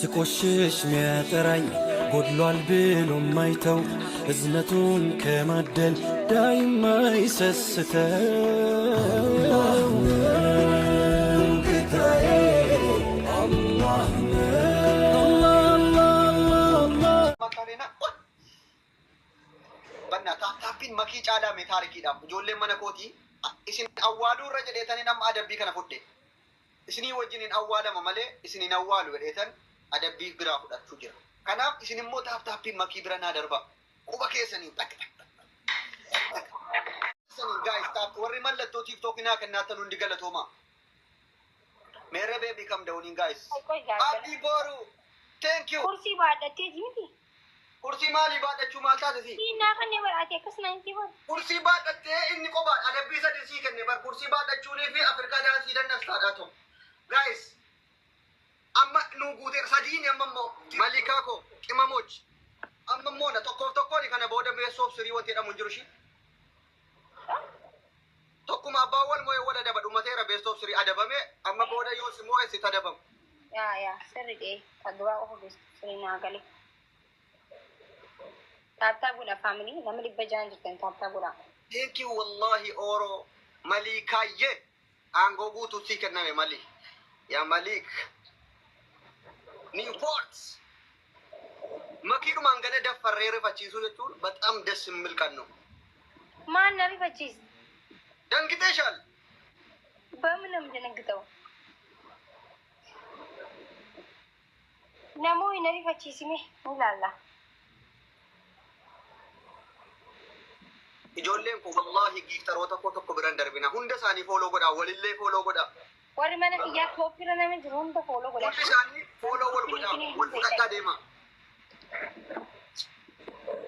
ስቆሽሽ ሚያጠራኝ ጎድሏል ብሎ ማይተው እዝነቱን ከማደል ዳይማ ይሰስተው ጌታዬ አላህ ነው። Macarena. Banna taappiin makii caalaa mee taarikiidhaaf ijoolleen mana kootii isin awwaaluu irra jedheetanii nama adabbii kana fudhe. Isinii wajjin hin awwaalama malee isin hin awwaalu jedheetan adabbii biraa fudhachuu jira. Kanaaf isin immoo taap taappiin makii bira naa darba. Quba keessanii tak tak tak tak. Keessaniin guys taap warri mallattoo tiiktookii naa kennaattan hundi galatooma. Meerre beebii kam da'uuniin guys. Qoy gaagara. Abdii Boru thank you. Kursii baadhattee miti. Kursii maalii baadhachuu maal taate si? Siinaa kanneen badhaate akkasuma hin bar. Kursii baadhattee inni kophaa adabbii sadi sii kenne bar kursii baadhachuunii fi Afrikaa daansii dandastaadha ta'u. Guys amma nu guuteera sadiin amma immoo malikaa koo qimamoch amma immoo na tokkoof tokkoon kana booda meessoof sirii wanti jedhamu hin jiru ishii. Tokkuma abbaan wal moo'ee wal adaba dhumateera best of three adabame amma booda yoo si moo'e sitti adabamu. Yaa yaa sirri dhee kan duraa qofa beestu sirri naa gale. Tap tap godha family nama 600 jirtan tap tap godha. Thank you wallahi oro maliikaayye aangoo guutuu sii kenname mali yaa maliik Newport makiidhumaan gana daffarree rifachiisuu jechuun በጣም ደስ የሚል ቀን ነው። Maal na rifachiisa? ደንግጠሻል። በምን ነው የምደነግጠው? Namoonni na rifachiisime ni ilaalla. Ijoolleen kun wallaahi giiftaroota koo tokko biran darbina. Hunda isaanii fooloo godhaa. Walillee fooloo godhaa. Warri mana kiyyaa tooppirra nama jiru hunda fooloo godhaa. Hundi isaanii fooloo wal godhaa. Wal fudhadhaa deema.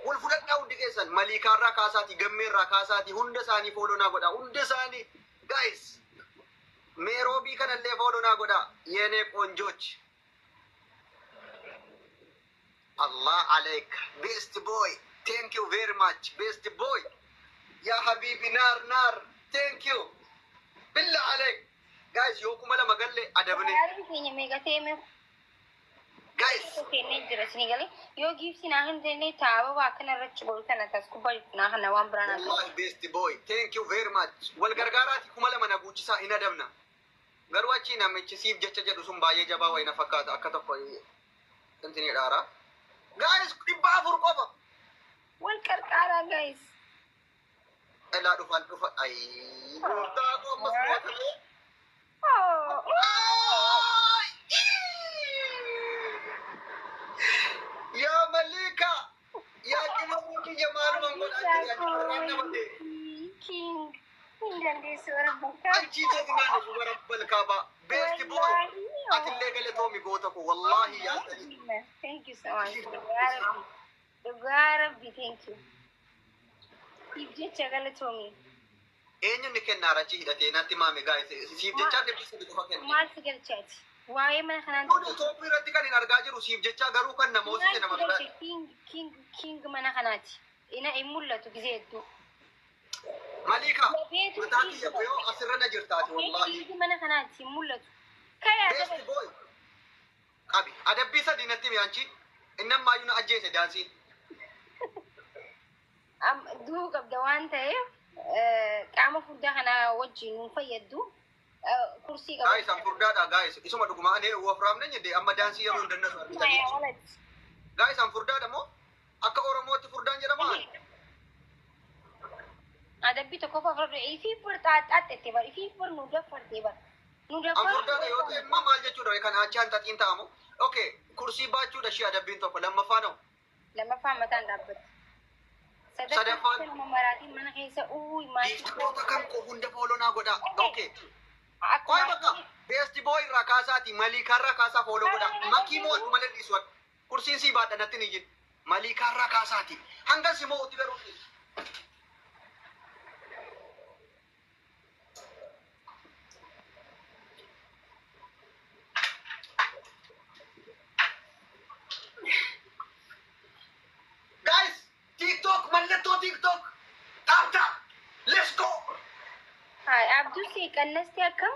Wal fudhadhaa hundi keessan. Maliikaarraa kaasaatii, gammeerraa kaasaati hunda isaanii fooloo naa godhaa. Hunda isaanii guys meeroobii kanallee fooloo naa godhaa. Yeenee qoonjooch. Allah alaik. Best boy. Thank you very much. Best boy. Ya habibi naar naar. Thank you. Billah alaik. Guys yoo 2000 galle adabne. Yaadni keenya meeqa ta'e mee Guys. kennee jira isinii galee yoo giifsi naa hin jenne taaba waa kana irratti godhu kana tas kubbaa jirtu naa kana waan biraa naa qabu. Wallahi best boy. Thank you very much. Wal gargaaraati 2000 na guuchisaa hin adabna. Garuu achii namichi siif jecha jedhu sun baay'ee jabaa wayii na fakkaata akka tokko intini dhaara. Guys 400 qofa. Wal qarqaaraa guys. Elaa dhufan dhufa. Ayii gooftaa koo ammas mootame. Yaa Malika. Yaa qimamuu kiyya maaluman godhaa jira. Waan nama ta'e. King. Hin dandeessu warra Anchii jegnaa nuuf warabbal kaabaa. Best boy. Atillee galatoomi goota koo wallaahi yaa ta'e. Thank you so much. Dhugaa Rabbi. Dhugaa Rabbi thank you. Siif jecha galatoomi. Eenyuun ni kennaa rachi hidhatee natti maame gaa'e siif jechaa 300 qofa kenne. Maal si galchaati? Waa'ee mana kanaan Kun Itoophiyaa irratti kan hin argaa jiru siif jechaa garuu kan nama maal hoosise si nama galche biraati. king king king mana kanaati. Ina hin mul'atu gizee hedduu. Maliika Beetu mataa kiyya yoo asirra na jirtaati wallaahi. king mana kanaati hin mul'atu. Kayaa Best boy qabi adabbii sadii natti himi anchi inni ammaayyuu na ajjeese daansiin. Du'uu qabda waan ta'eef qaama furdaa kana wajjin nu fayyaddu. Kursii Guys an furdaadha guys isuma dhuguma ani wafraamne jedhe amma daansii yeroo hin dandasu argitanii. Guys an furdaadha moo akka Oromootti furdaan jedhama? Adabbii tokkoffaa fudhadhu ifii bar xaaxxaaxxette bar ifii bar nu daffartee bar nu An furdaadha yoo ta'e daffartee. immoo maal jechuudha kan achi hanxaxiin ta'amu. Okay kursii baachuudha ishee adabbiin tokko lammaffaa na'u. Lammaffaan mataan dhaabbatti. Sadaffaan? Sadaffaan nama maraatiin mana keessa uuyi maatii. Giiftoota kan koo hunda fooloo naa godhaa. Okay. Qoy Akkuma bakka best boy irraa kaasaati maliikaa irraa kaasaa fooloo godhaa. Makii moo addu malee dhiisu addu. Kursiin sii baadha natti hin iyyin. Maliikaa irraa kaasaati. Hanga si moo'utti garuu dhiisu. Guys, TikTok mallattoo TikTok. Tap tap. Let's go. Hai Abduu si qannasti akkam?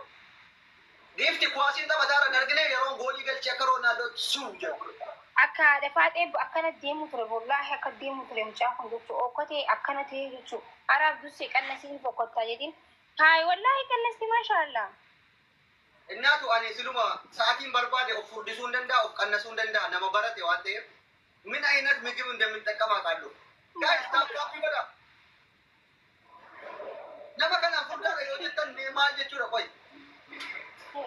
Giifti kuwaasiin taphataarra hin argine yeroon goolii galchee akka Roonaaldoo suu jedhu. Akka haadha faaxee akkana deemu ture, wallaahi akka deemu ture mucaan kun jechuudha. Okkotee akkana ta'e jechuudha. Araaf dursee qannasiin boqottaa jedhin. Haay, wallaahi qannasti, maashaallah. Innaatu ani siluma sa'aatiin barbaade of furdisuu hin danda'a, of qannasuu hin danda'a, nama barate waan ta'eef ምን አይነት ምግብ እንደምጠቀም አውቃለሁ። Guys, tap tap godha. Nama kanaan furdaadha yoo jettan mee maal jechuudha qoy?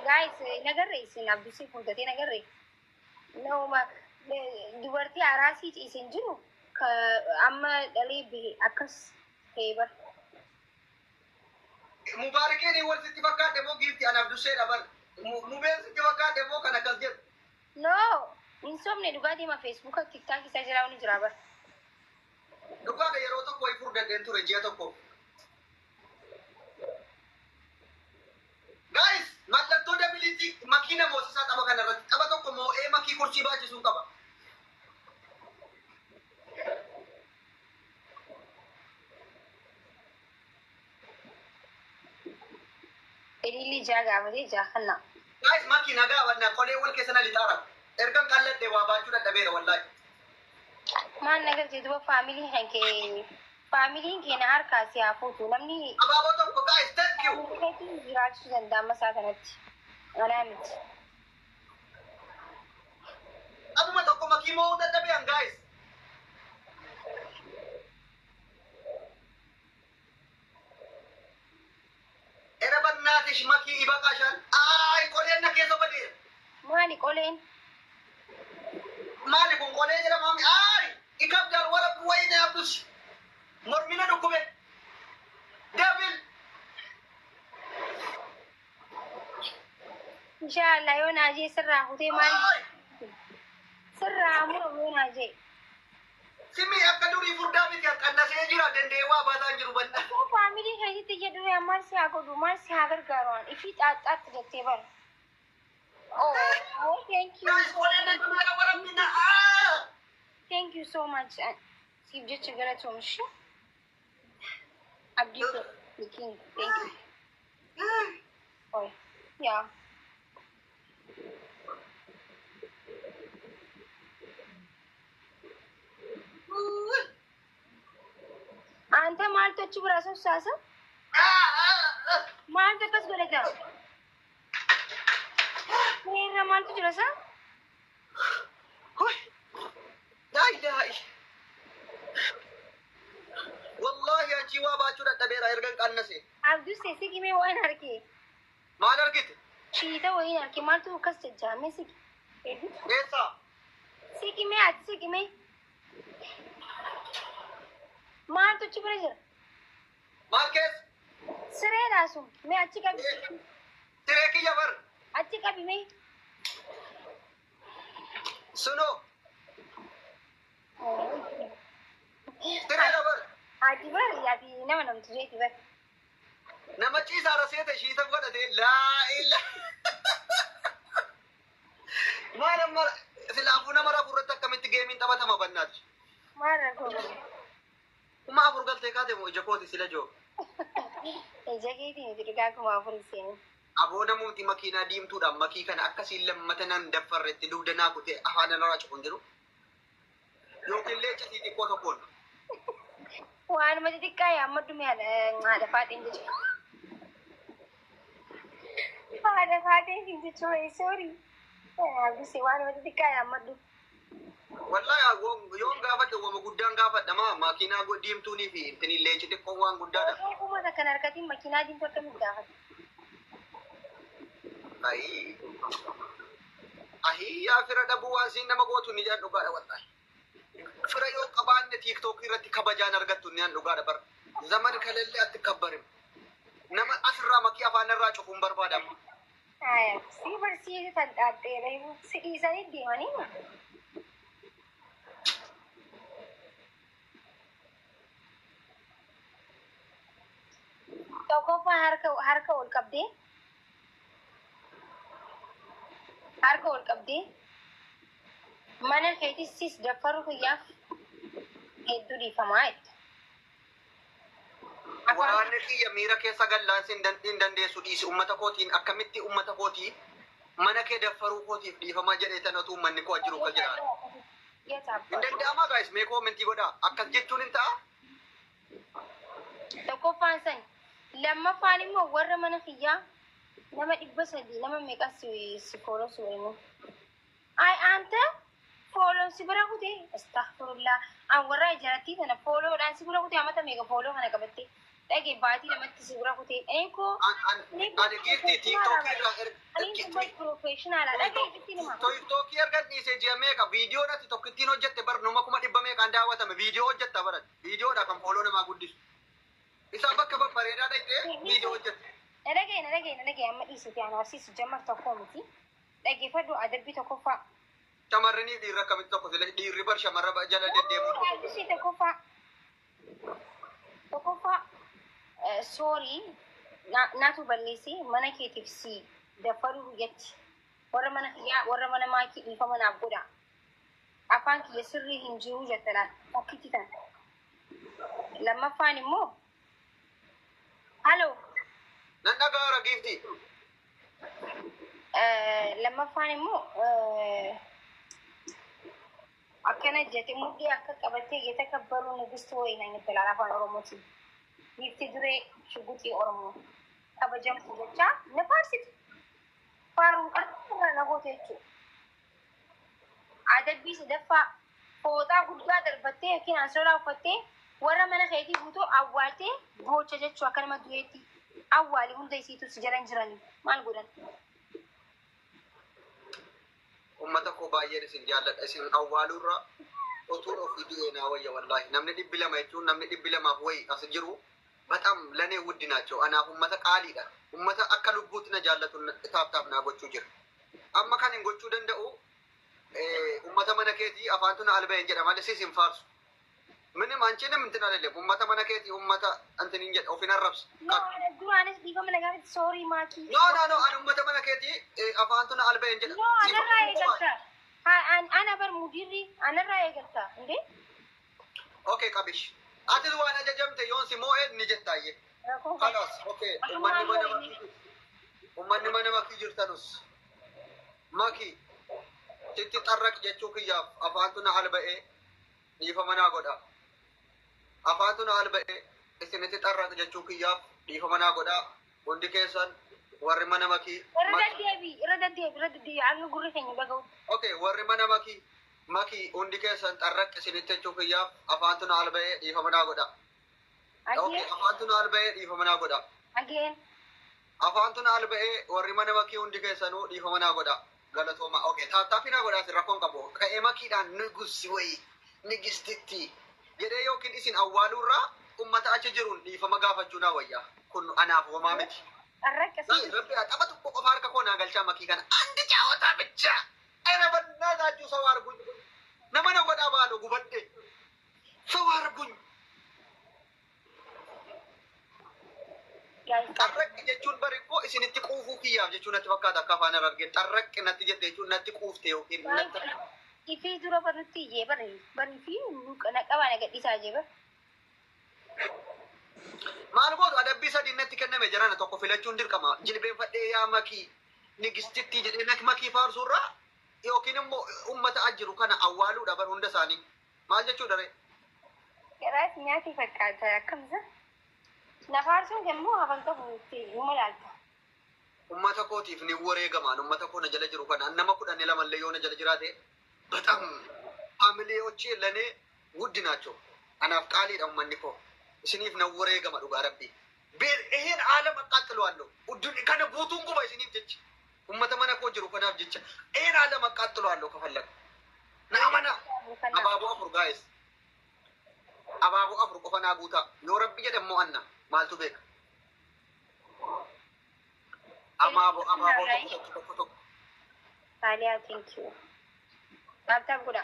Guys, nagarre isin abdusii fuudhatee nagarre. Nama dubartii araasii ciisee hin jiru amma dhalee bahe akkas ta'e bara. Mubaarikeen wal sitti fakkaate moo giifti an abduseedha bar. Mubeen sitti fakkaate moo kan akkas jedhu? No, hin sobne, dhugaatii ma Feesbuuka, TikTok isaa jira, ni jira bara. Dhugaadha, yeroo tokko wayi furdadheen ture ji'a tokko. Guys, mallattoo dabiliitii makiina moosisaa tapha kanarratti tapha tokko moo'ee makii kursii baachisuu qaba. Ililli ijaa gaafatee ijaa kanna. Guys, makii nagaa wannaa qolee wal keessa na lixaara. Ergan qalladhee waa baachuu dadhabeera wallaahi. Maal nagartee duba faamilii kan kee, faamiliin keenya harkaa si haa fuutu namni. Abaaboo tokko, guys, thank you. Keetiin jiraachuu danda'a amma isaa kanatti. Anaa miti. Abuma tokko makii moo'uu dadhabean, guys. Era bannaatish makii ibaqaashaan. Aay, qoleen na keessa badeera. Maali qoleen? Maali kun, qolee jedhama? Aay, ikabdal wara wayne abdus. Mormina dhukkube. Double. Inshaallah yoo naajee sirraa kutee maal Aay. sirraa muru yoo naajee. Simi akka durii furdaa miti, qannasee jira, danda'ee waa baataa hin jiru banna. Faamilii keessatti jedhu maal si haa godhu, maal si haa gargaaru, waan ifii xaaxaatti jettee bara. Oh, thank you. Guys, qoleen na dhukkube wara mina. Ah! Thank you so much. Siif jecha galatoomshi. Abdii the king. Thank you. Oh, yeah. Anta maaltu achi biraa sossaasa? Maaltu akkas godhata? Seerra maaltu jira isaa? Laa ilaaha illa. Wallaahi achii waa baachuu dadhabeera ergan qannase. Abduu siqimee waan arge. Maal argite? Shiita wayiin arge, maaltu akkas jajjaame, siqi. Eessa? Siqimee, ati siqimee. Maaltu achi bira jira? Maal keessa? Sireedhaa sun. Mee achi qabi. Siree kiyya bar. Achi qabi mee. Sunoo. Sireedha bar. Ati bar, ati nama namtu jeeti bar. Nama ciisaara seete shiita godhate, laa ilaa. Maal amma silaafuu nama rafuu irratti akkamitti geemiin taphatama bannaati? Maal rakkoo qabu? 4000 galtee kaate moo ija kooti sila joo? Ija keetii miti, dhugaa 4000 seenuu. Aboo, namooti makiinaa diimtuudhaan makii kana akkasiin lammata nan daffarretti dugda naa kutee afaan narraa cufu hin jiru. Yookiin leenca sii xiqqoo tokkoon. Waanuma xixiqqaa yaammadhu mee, haadha faaxeen jechuudha. Haadha faaxeen jechuudha, sorry. Abdusee, waanuma xixiqqaa yaammadhu. Wallahi yoon gaafadhe wama guddaan gaafadha, maa makiinaa diimtuunii fi intini leenci xiqqoon waan guddaadha. Osoo uummata kana harkatiin makiinaa diimtuu akkamitti gaafata? Ayii. Ahii, yaa fira dhabuu waan siin nama gootu ni jaan, dhugaadha wallahi. Fira yoo qabaanne TikTok irratti kabajaan argattu ni dhugaadha bar. Zaman kalallee atti kabbarim. Nama asirraa makii afaan irraa cufuun barbaadama. Haya, si barsiise tan xaaxxeera si dhiisanii deemanii. Tokkoffaan harka ol qabdee, harka ol qabdee mana keetis daffaruu kiyyaaf hedduu dhiifamaa jette. Waraanni kiyya miira keessa gallaansi hin dandeessu, dhiisi. Ummata kootiin akkamitti ummata kootii mana kee daffaruu kootiif dhiifama jedhee tanatu uummanni koo jiru ka jiraatu. Hin danda'amaa guys, mee comment godhaa, akkas jechuun hin ta'a. Tokkoffaan san, lammaffaan immoo warra mana kiyyaa nama 300, nama meeqas si follow si wayinu. Ay, anta follow si bira kute, astaghfirullah. An warra ijaarrattii tana followdhaan si bira kute, amata meeqa follow kana qabatte. Dhage baatii lamatti si bira kute. Ani koo Ani giiftii TikTokii irraa ani kun professional dhage itti nima. TikTokii erga dhiisee ji'a meeqa, viidiyoon ati tokkittiin hojjette bar numa 100,000 meeqaan daawwatame. Viidiyoo hojjetta barat, viidiyoodha kan follow namaa guddisu. Isaa bakka babbareedaa dhaqxee viidiyoo hojjette. Na dhagaye, na dhagaye, na dhagaye, amma dhiisite ana arsiisu jammar tokko miti. Dhageeffadhu, adabbii tokkoffaa. Shamarranii dhiirri akkamitti tokko sila, dhiirri bar shamarra jala deddeemuu. Adabbii tokkoffaa. Tokkoffaa, sorry, naatu balleessee mana keetiif si daffaruu guyyatti. Warra mana kiyyaa, warra mana maakii, dhiifama naaf godha. Afaan kiyya sirrii hin jiru jettanaan fakkitti tan. Lammaffaan immoo, haloo. Nan dhagaara, giiftii. Lammaffaan immoo akkana jette, mudhii akka qabattee የተከበሩ ንግስት ወይ ነኝ ትላል afaan Oromootiin. Giifti duree shugguxii Oromoo kabajamtu jechaa na faarsiti. Faaruun qarxirra na goote jechuudha. Adabbii sadaffaa, fooxaa guddaa darbattee yookiin ansoolaa uffattee warra mana keetii guutuu awwaaltee boocha jechuu, akka nama du'eetti awwaali, hunda isiitu si jalan jiranii maal godhan? Ummata koo, baay'een isin jaalladha. Isin awwaaluurra otuun ofii du'ee naa wayya, wallaahi. Namni 200 jechuun, namni 200f wayi as jiru በጣም ለእኔ ውድ ናቸው። Anaaf ummata qaaliidha. Ummata akka lubbuutti na jaallatu tap tap naa gochuu jira. Amma kan hin gochuu danda'u ummata mana keetii afaantu na alba'een jedha malee sis hin faarsu. ምንም አንቺንም እንትን አይደለም። Ummata mana keetii ummata እንትን hin jedha, of hin arrabsu. No, duraanis dhiifama na gaafate, sorry maakii. No, no, no, ani ummata mana keetii afaantu na alba'een jedha. No, anarraa eegalta. Ana bar mudirri anarraa eegalta. Inde? Okay, qabish. Ati waan ajajamte yoon si moo'e ni jettaayyee. خلاص, okay. Ummanni mana makii, ummanni mana makii jirtanus, makii sitti xarraq jechuu kiyyaaf afaantu na alba'ee dhiifama naa godha. Afaantu na alba'ee isinitti xarraq jechuu kiyyaaf dhiifama naa godha. Hundi keessan warri mana makii. Irra deddeebi, irra deddeebi, irra deddeebi, hanga gurri keenya dhaga'u. Okay, warri mana makii, makii hundi keessan xarraq isinitti jechuu kiyyaaf afaantu na alba'ee dhiifama naa godha. Okay, afaantu na alba'ee dhiifama naa godha. Again. Afaantu na alba'ee, warri mana makii hundi keessanuu dhiifama naa godha. Galatooma. Okay, tap tapii naa godhaa, rakkoon qabu. Ka'ee makiidhaan nigusi wayi nigistitti jedhee yookiin isin awwaaluurraa ummata achi jiruun dhiifama gaafachuu naa wayya. Kun anaaf homaa miti. Xarraqa si. Rabbi tapha tokko qofa harka koo naa galchaa makii kana. አንድ ጫወታ ብቻ. ኧረ በእናታችሁ ሰው አድርጉኝ። Nama na godhaa baalo gubadhe. ሰው አድርጉኝ። Xarraqqi jechuun bari koo isinitti quufuu kiyyaaf jechuun natti fakkaata, akka afaan argee xarraqqi natti jette jechuun natti quufte yookiin natti. Ifii dura barnutti iyyee bari bari fi na qabaa na gadhiisaa jee bar. Maal gootu, adabbii sadii natti kenname jarana, tokko filachuun dirqama. Jilbeenfadhee yaa makii nigistitti jedhee nak makii faarsuurraa yookiin immoo ummata ajiru kana awwaaluudha bar hunda isaanii. Maal jechuudha ree? Garaas nyaati fakkaata, akkamisa? Na faarsuun immoo hafan qabu numa laalta. Ummata kootiif ni wareegamaan, ummata koo na jala jiru kana nama 12llee yoo na jala jiraate በጣም family ዎቼ ለእኔ ውድ ናቸው። Anaaf qaaliidha ummanni koo. Isiniif na wareegama, dhugaa rabbii. ይሄን ዓለም አቃጥለዋለሁ። Kana guutuun guba isiniif jecha. Ummata mana koo jiru kanaaf jecha. ይሄን ዓለም አቃጥለዋለሁ ከፈለግ na amana. Abaaboo afur, guys. Abaaboo afur qofa naa guutaa. Yoo rabbi jedhe immoo anna maaltu beeka? Abaaboo, abaaboo tokko tokko tokko tokko. Saaliyaa, thank you. Tap tap godha.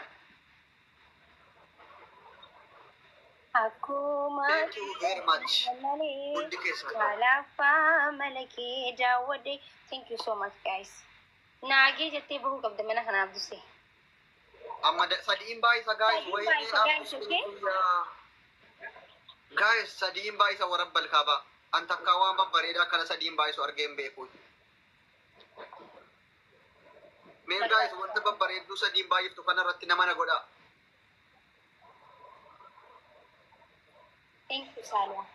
Akkuma Thank you very much. malee Hundi keessan. Alaafaa malakee daawwadhe. Thank you so much, guys. Naagee jettee bahuu qabda mana kanaaf duse. Amma sadiin baay'isa, guys. Sadiin baay'isa, guys, okay? Guys, sadiin baay'isa warra balkaabaa. An takkaa waan babbareedaa akkana sadiin baay'isu argee hin beeku. Mee guys, wanta babbareedduu sadiin baay'iftu kanarratti nama na godhaa. Thank you, Saaliyaa.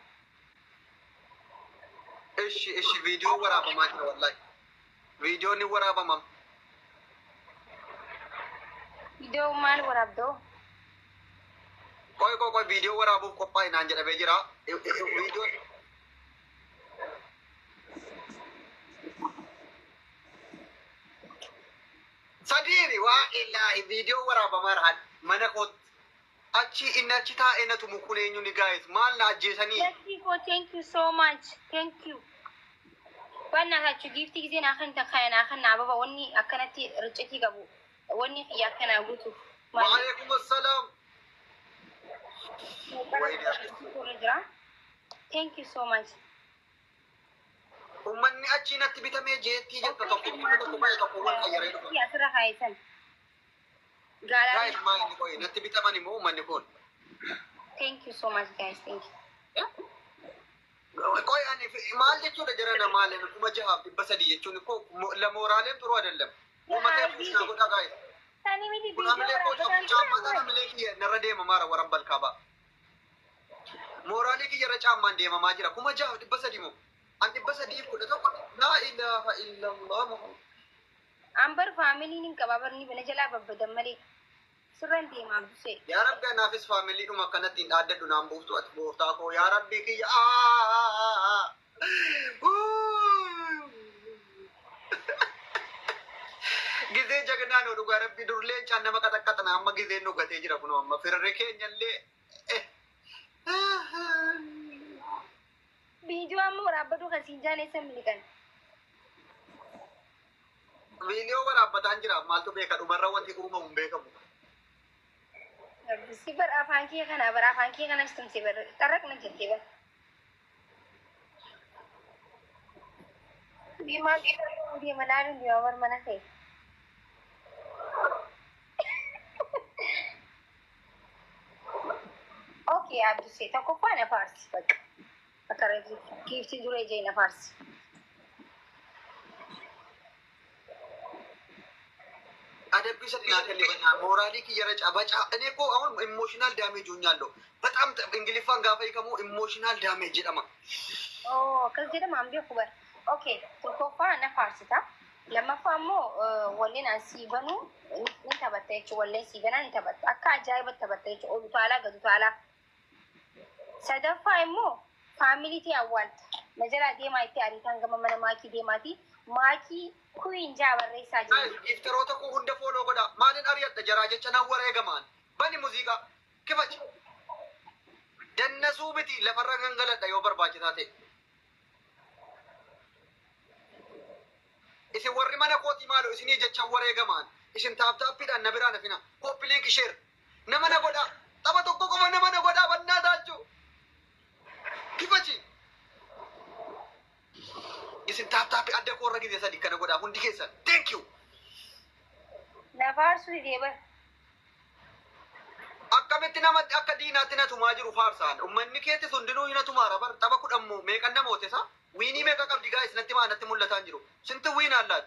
Ishi ishi, viidiyoo waraabamaa jira wallahi. Viidiyoon ni waraabamam. Viidiyoo maal waraabdoo? Qoy qoy qoy, viidiyoo waraabuuf qophaa'e naan jedhamee jira. Viidiyoon sadiini waa illaahi viidiyoo waraabamaa jira mana kootti. Achi inni achi taa'ee na tumu kun eenyu ni guys, maal na ajjeesanii? Thank you, thank you so much. Thank you. Waan achi giiftii gisee naa kan takkaa naa kan naa baba wanni akkanatti riccitii qabu wanni xiyya akkanaa guutuuf. Waalaikum assalaam. Jira. Thank you so much. Uummanni achii natti bitamee jeettii jetta, tokko tokko baay'ee tokko wal qayyaree dhufa. Asirra kaayisan. Guys, Gaalaa. maal inni qoy natti bitaman immoo uummanni kun. Thank you so much, guys. Thank you. Qoy, ani maal jechuudha jarana, maal 6300 jechuun koo ለሞራሌም ጥሩ አይደለም። Uummata naa godhaa guys. Sanii miti. Kun hamilee koo caammaa hamilee kiyya narra deemamaa waran balkaabaa. Mooraalee kiyya irra caammaan deemamaa jira. 6300 moo? An 311. Laa ilaaha illallah Muhammad. An bar faamiliin hin qaba barni bana jalaa babbadan malee. Sirran deemaa busee. Yaa Rabbi, anaafis faamiliidhuma akkanatti hin dhaaddadhu naan buuftu ati gooftaa koo, yaa Rabbi kiyya. Gizee jagnaa nu dhugaa Rabbi dur leencaan nama qaxaqqaxana, amma gizeen nu gatee jira kunoo amma firri keenyallee. Viidiyoo amma waraabbatu kan siin jaaneessan miliqan. Viidiyoo waraabbataan jira, maaltu beeka, dhumarra wanti uumamu hin beekamu. Si bar afaan kee kana bar afaan kee kanas tumse bar xarraqna jettee bar. Deemaa deema laaluun deema bar mana ta'e. Okay, Abdusee, tokkoffaa na faarsi bakka. Akka reefu giiftii duree jee na faarsi. Adabbii sadi naa kenne banaa mooraalii kiyyarra cabacaa እኔ እኮ አሁን emotional damage ሆኛለሁ። በጣም እንግሊፋን gaafa hiikamu emotional damage jedhama. Oh, akkas jedhama an beeku bar. Okay, tokkoffaa na faarsita. Lammaffaa immoo walleen an sii banuu ni taphatta jechuudha. Walleen sii banaa ni taphatta. Akka ajaa'ibatti taphatta jechuudha. Ol utaalaa gad utaalaa. Sadaffaa immoo faamilii ta'e awwaalta. Na jalaa deemaa itti ariitaan gama mana maakii deemaati. Maakii kuyin jaa barreessaa jira. Gifteroota koo hunda follow godhaa. Maalin ari'adha jaraa jecha nan wareegamaan. Bani muuziqaa kifachi. Dannasuu miti, lafarra gangaladha yoo barbaachisaa ta'e. Isin warri mana kootii maalu isinii jecha wareegamaan. Isin tap taappiidhaan na biraa nafina. Copy link, share. Nama na godhaa. Tapha tokko qofa nama na godhaa bannaa taachuu. Kifachi. Isin tap taappii adda koorra gizee sadi kana godhaa hundi keessan. Thank you. Na faarsuu didee bar. Akkamitti nama akka diinaatti na tumaa jiru faarsaan. Uummanni keetti hundinuu na tumaara bar, tapha 10 moo meeqan namoota isa? Winii meeqa qabdi guys, natti maa natti mul'ataa hin jiru. Sinti win allaat.